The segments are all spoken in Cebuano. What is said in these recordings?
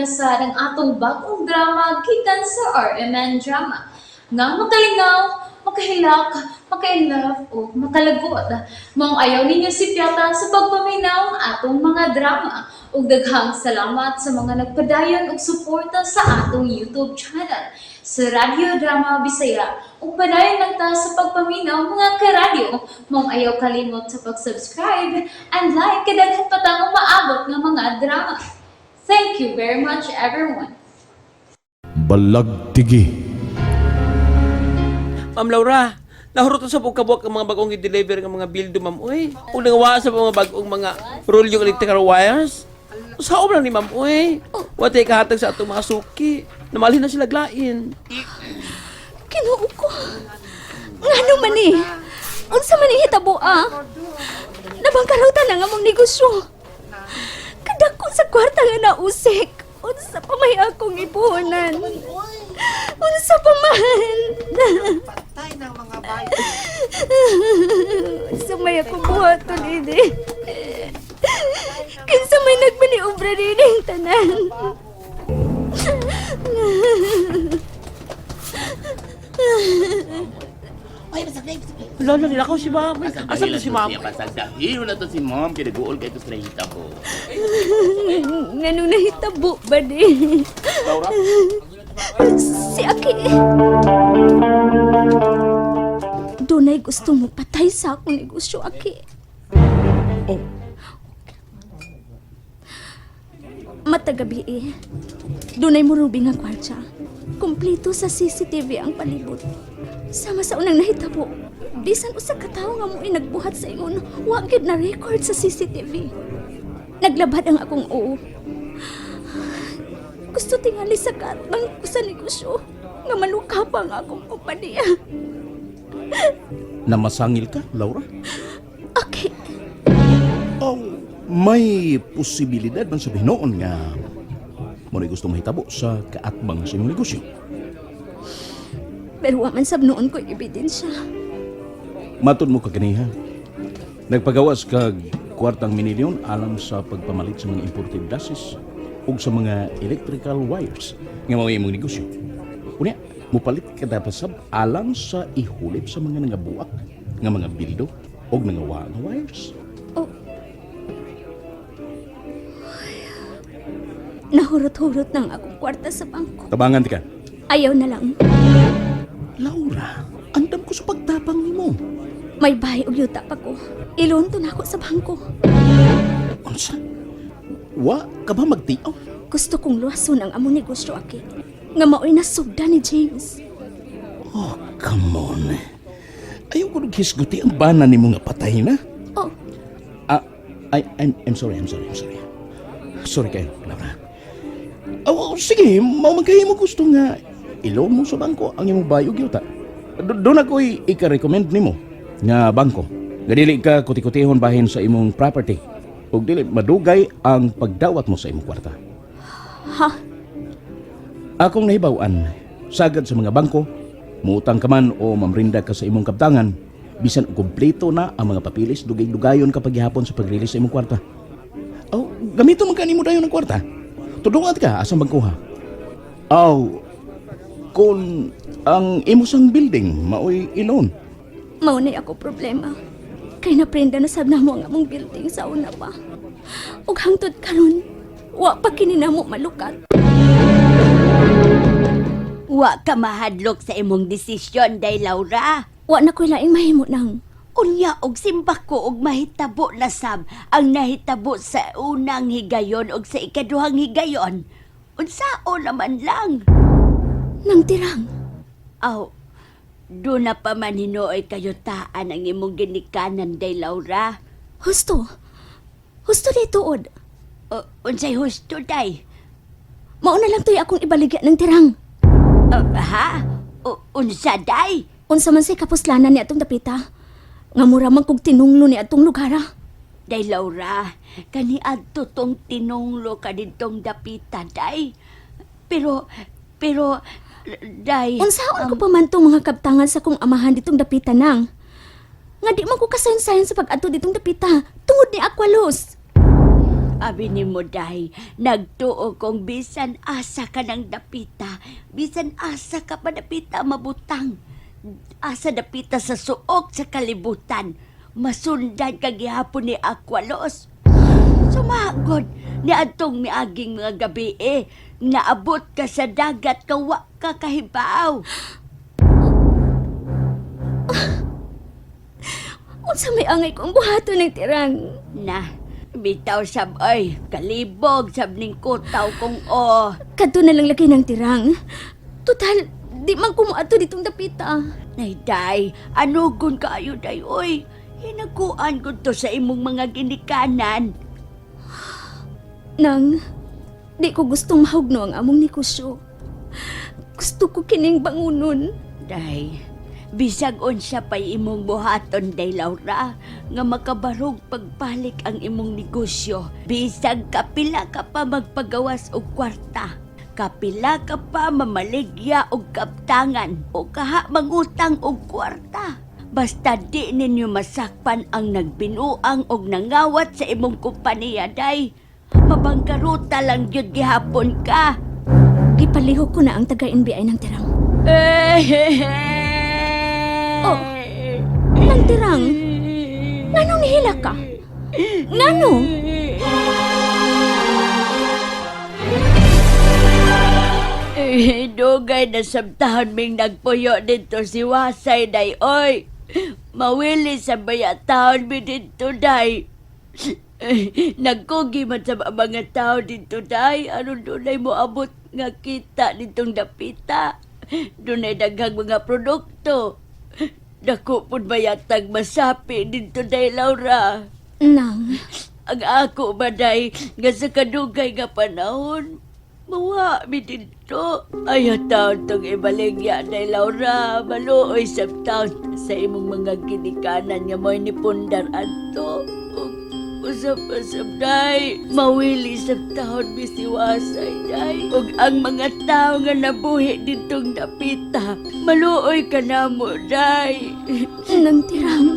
Na sad ang atong bagong drama gikan sa RMN Drama. Nga makalingaw, makahilak, maka-inlove o makalagot. Maong ayaw ninyo sipyata sa pagpaminaw ang atong mga drama. Ug daghang salamat sa mga nagpadayon og suporta sa atong YouTube channel sa Radyo Drama Bisaya. Ug padayon lang ta sa pagpaminaw, mga karadyo. Maong ayaw kalimot sa pag-subscribe and like kay daghan pa tang umaabot nga mga drama. Thank you very much, everyone. Balagtigi. Ma'am Laura, nahurot sa pong kabuak ang mga bagong i-deliver ng mga bildo, ma'am. Uy, ug nangawa sa mga bagong mga roll yung electrical wires. Sao lang ni ma'am, uy. Watay kahatag sa atong mga suki. Namalhin na sila glain. Kinuo ko. Ngano man eh? Unsa man ni hitabo ah? Nabangkarutan na nga mong negosyo. Kadako sa kwarta nga nausik. Unsa pa may akong ipuhunan? Unsa pa man? Patay ng mga bayo. Unsa may akong buhaton ini? Kinsa may nagmaniobra din ang tanan? Lolo, nilakaw si ma'am. Asa na si ma'am? Pasagdahiro na to si ma'am. Kaya nag-uol kayo to sa nahita ko. Nganong nahitabo ba di? Laura? Si Aki. Dunay gusto mo patay sa akong negosyo, Aki. Oh. Matagabi eh. Dunay mo rubi nga kwartsa. Kumplito sa CCTV ang palibot. Sama sa unang nahitabo, bisan usa ka tawo nga mo'y nagbuhat sa ingon, wa gyud na record sa CCTV. Naglabad ang akong oo. Gusto tingali sa katbang ko sa negosyo nga maluka pa ang akong kompanya. Namasangil ka, Laura? Okay, Oh, may posibilidad man sa noon nga mo gusto mahitabo sa kaatbang sa imong negosyo. Pero wa man sab noon ko ebidensya. Matod mo kaganiha. Nagpagawas kag kwartang minilyon alang sa pagpamalit sa mga imported glasses ug sa mga electrical wires nga mao imong negosyo. Unya, mupalit ka dapat sab alang sa ihulip sa mga nangabuak nga mga bildo ug nangawa nga wires. Oh. Nahurot-hurot na ang akong kwarta sa bangko. Tabangan ti ka. Ayaw na lang. Laura, andam ko sa pagtabang nimo. May bahay og yuta pa ko. I-loan to nako sa bangko. Unsa? Wa ka ba magtiaw? Gusto kong luwason ang among negosyo, Aki. Nga mao'y nasugda ni James. Oh, come on. Ayaw ko naghisguti ang bana nimo nga patay na. Oh, Ah, I'm sorry, I'm sorry, I'm sorry. Sorry kayo, Laura. Oh, sige, mao man kayo mo gusto nga i-loan mo sa bangko ang imong bayog yuta. Doon ako'y ika-recommend nimo nga bangko. Nga dili ka kuti-kutihon bahin sa imong property. Ug dili madugay ang pagdawat mo sa imong kwarta. Ha? Akong nahibaw-an, sagad sa mga bangko, muutang ka man o mamrinda ka sa imong kabtangan, bisan og kompleto na ang mga papilis, dugay-dugayon kapag gihapon sa pag-release sa imong kwarta. Oh, gamito man kanimo dayon ang kwarta. Tudungan ka asang bangkoha. Aw, kung ang imo sang building maoy i-loan. Mao na ako problema. Kay naprenda na sab namo ang among building sa una pa. Ug hangtod karon, wa pa kini namo malukat. Wa ka mahadlok sa imong desisyon, day Laura. Wa na ko'y laing mahimo nang. Unya og simba ko og mahitabo na sab ang nahitabo sa unang higayon og sa ikaduhang higayon. Unsao naman lang. Nang tirang. Aw, do na pa man hinuoy kayutaan ang imong ginikanan, day Laura. Husto. Husto di tuod. O, unsay husto, day? Mao na lang to'y akong ibaligya ng tirang. Ha? O, unsa, day? Unsa man say kapuslanan ni atong dapita. Nga mura man kog tinunglo ni atong lugar ah. Day Laura, kaniadto tong tinunglo kaditong dapita, day. Pero, day. Unsaon ko pa man tong mga kabtangan sa kong amahan ditong dapita nang. Nga di man ko kasayon-sayon sa pag-adto ditong dapita tungod ni Aqualos. Abi nimo day, nagtuo kong bisan asa ka ng dapita, bisan asa ka pa dapita mabutang. Asa dapita sa suok sa kalibutan, masundan ka gihapon ni Aqualos. Sumagod ni adtong miaging mga gabi eh, naabot ka sa dagat kawa ka kahibaw. Unsa may angay kong buhaton ng tirang? Na, bitaw sab ay, kalibog sab ning kutaw kong o. Kadto na lang lagi ng tirang. Total, di man ko moadto ditong dapita. Nay, day, anugon kaayo day, oy. Hinaguan ko to sa imong mga ginikanan. Nang, di ko gustong mahugno ang among negosyo. Gusto ko kining bangunon. Day, bisag unsa pa'y imong buhaton, day Laura, nga makabarog pagbalik ang imong negosyo. Bisag kapila ka pa magpagawas og kwarta. Kapila ka pa mamaligya og kaptangan o kaha mangutang og kwarta. Basta di ninyo masakpan ang nagbinuang og nangawat sa imong kompanya, day. Mabangkaruta lang gyud gihapon ka. Gipalihok ko na ang taga-NBI ng tirang. Oh, Nang tirang, nganong nihila ka? Ngano? Eh, dugay na sabtahan ming nagpuyo dito si Wasay, day, oy. Mawili sa baya taon mi dito, day. Eh, nagkugi man sa mga tao dito, day. Aron dunay mo abot nga kita ditong dapita. Dunay daghang mga produkto. Dako pud bayatag masapi dito, day, Laura. Nang, Ang ako ba, day, nga sa kadugay nga panahon, mawa mi dito. Ayaw taon tong ibaligya, day, Laura. Maluoy sa taon sa imong mga ginikanan nga mo'y nipundar adto. Ug usap-usap, day. Mawili sa taon bisiwasay, day. Ug ang mga tao nga nabuhi ditong dapita, maluoy ka na mo, day. nang tirang.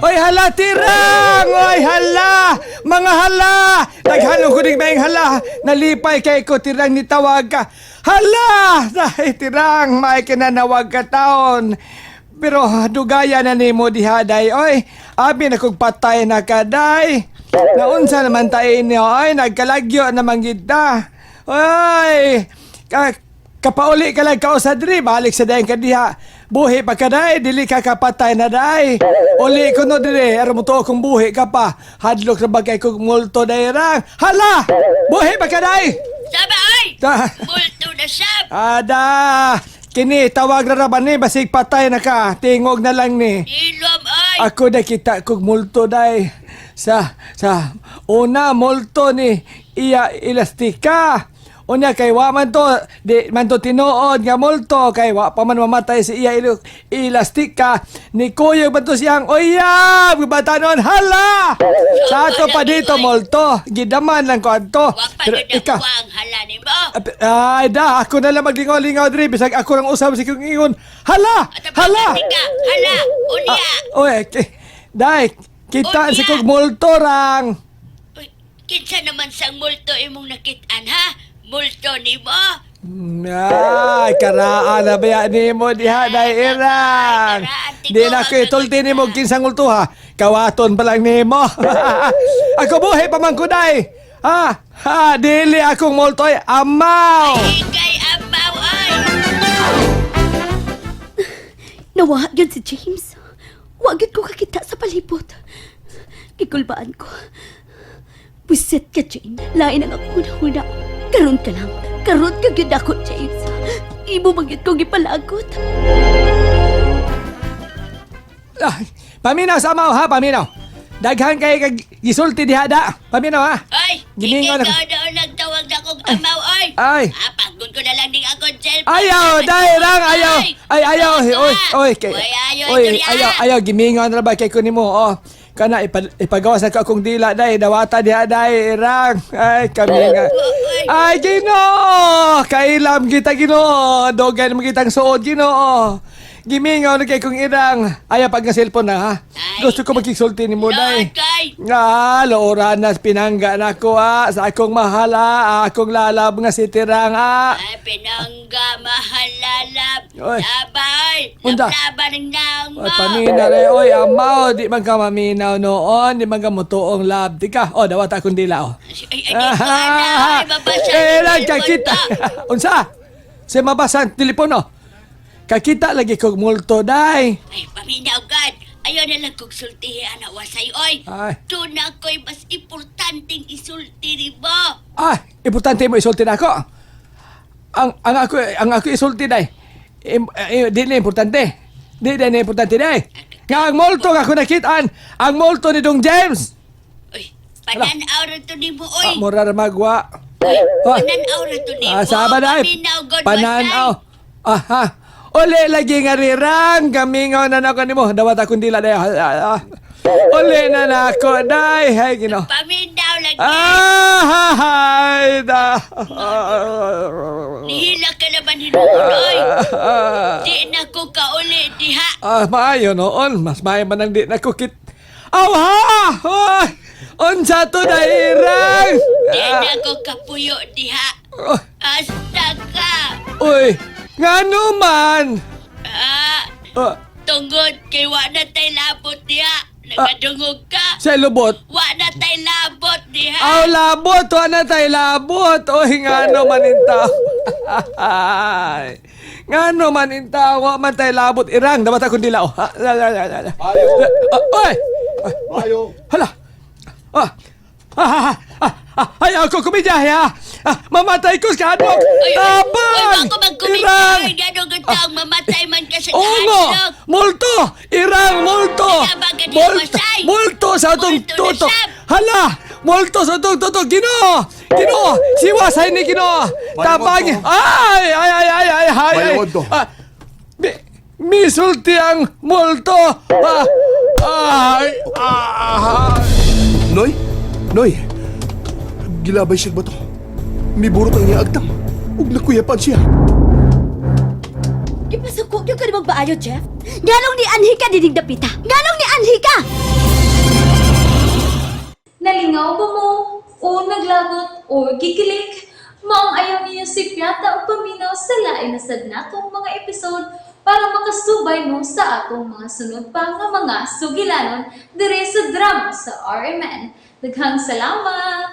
Oy hala tirang! Oy hala! Mga hala! Daghanon ko ning maing hala! Nalipay kay ko tirang nitawag ka. Hala! Dahil tirang, may kinanawag ka taon. Pero dugaya na nimo diha day. Oy, abi na kog patay na ka day. Naunsa naman tayo niyo, oy, nagkalagyo naman gid ta. Oy, ka, kapauli ka lang kausa diri, balik sa dayon ka diha. Buhi pa ka day, dili ka kapatay na day. Uli ko no diri, aron mo tuo kung buhi ka pa. Hadlok na bagay kog multo day rang. Hala! Buhi pa ka day! Sama, ay! Ta Multo na sab! Ada! Kini tawag ra ba ni basig patay na ka. Tingog na lang ni. Ilom, ay! Ako na kita kog multo day. Sa una multo ni iya elastika. Unya kay wa man to di man to tinuod nga multo kay wa pa man mamatay si iya elastika ni kuyog man to siyang uyab batanon hala sa ato pa dito multo gidaman lang ko adto. Wa pa Pero gyud ika ako ang hala nimo. Ay da ako na lang maglingaw-lingaw diri bisag ako lang usab si kong ingon hala hala. Ka, hala, unya. Ah, oy, dai, kita Unya. si kog multo rang. Uy, kinsa naman sang multo imong nakitaan ha? Multo nimo? Ay, karaan na ba nimo diha dai irang. Karaan, Di na ko itulti nimo kinsang multo ha. Kawaton pa lang nimo. Ako buhi pa man ko dai. Ha, ha, dili akong multo ay amaw. Ikay amaw ay. Nawa yun si James. Wa gyud ko kakita sa palibot. Gikulbaan ko. Buset ka, James. Lain ang akong huna. Karon ka lang. Karon ka gyud ako, James. Imo man gyud kong gipalagot. Ah, paminaw sa amaw ha, paminaw. Daghan kay kag gisulti diha da. Paminaw ha. Ay, Giningo ikay na- ka daw nagtawag na kong amaw ay. Ay. Apagon ko na lang ning akong cellphone. Ayaw, dai rang ayaw. Ay ayaw, oy, oy, kay. Oy, ayaw, Oy, istorya. ayaw, ayaw gimingaw na ba kay ko nimo. Oh. Kana ipagawas na ko akong dila dai, dawata diha dai rang. Ay kami nga. Ay Ginoo, kailam kita Ginoo. Dugay naman kitang suod Ginoo. Gimingaw na kay kong irang. Ayaw pag nga cellphone na ha. Gusto ko magkiksulti ni mo day. Lord, kay. Ah, loora na pinangga na ko ah, sa akong mahala, akong lalab nga si Tirang ah. Ay, pinangga, mahalalab. Oy. Labay. Unta. Laban ng naong mo. Oy, pamina re, oy, amaw, di man ka maminaw noon, di man ka mutuong lab. Di ka, oh, dawat akong dila, oh. Ay, ay, di ko ana. Ay, mabasa. Eh, ang lang, telepono. kakita. Unsa? Sa mabasa ang telepono. Kakita lagi kog multo, day. Ay, paminaw gad. Ayaw na lang kong sultihi, anak wasay, oy. Ay. Doon ako'y mas importanteng isulti ni mo. Ah, importante mo isulti na ako. Ang ako isulti day. Di na importante. Di na importante day. Nga ang multo nga ako nakitaan, ang multo ni Dong James. Oy, pananaw ra to ni mo, oy. Ah, mura ra magwa. Oy, Ah. pananaw ra to ni mo. Ah, saba na ay. Paminaw gad, Pananaw. wasay. Aha. Uli lagi nga rirang. Gamingaw na nako nimo. Dawat akong dila day. Ah, ah. Uli na nako day. Hay Ginoo. Paminaw lagi. Ah, hay da. Nihila ka naman hinuon, oy. Di na ko kauli diha. Ah, maayo noon. Mas maayo man ang di na kukit. Aw ha! Ay, unsa to dairang? Di na ko kapuyo diha. Oh, Asta ka. uy, ngano man? Ah, Ah, tungod kay wa na tay labot diha. Nagadungog ka. sa lubot. Wa na tay labot diha. Aw, labot! Wa na tayo labot! Oy, ngano man intaw. Ngano man intaw. Wa man tayo labot. Irang, dapat akong dilaw. Ha, la, la, la, la, la. Ah, oy! Mayo. Hala! Ah! Ah, ah, ah, ah, ay, ako kumidya, ha? Ah, mamatay ko sa kadlok! Oy, oy, Tabang! Oy, wag ko magkumita. Irang! Oy, ganong gutang mamatay man ka sa Oo nga! kahadlok. Multo! Irang, multo! Tabang ka di Multo! wasay. Multo sa atong Multo na tutok! sab. Hala! Multo sa atong tutok! Ginoo! Ginoo! Siwasay ni Ginoo! Tabang! Ay! Ay! Ay! Ay! Ay! Ay! Ay! Mayroon to. Ah, misulti ang multo! Ah, ay! Ah! Noy! Noy! Gilabay siya ba to? Miburot ang niya agtang. Ug nakuyapan siya. Di pa suko gyud ka ni magbaayo, Jeff. Nganong ni anhi ka dinig dapita? Nganong ni anhi ka? Nalingaw ba mo? O naglagot o gikilig? Maong ayaw niyo si Piata o paminaw sa lain na sad natong mga episode para makasubay mo sa atong mga sunod pa nga mga sugilanon dire sa drama sa RMN. Daghang salamat!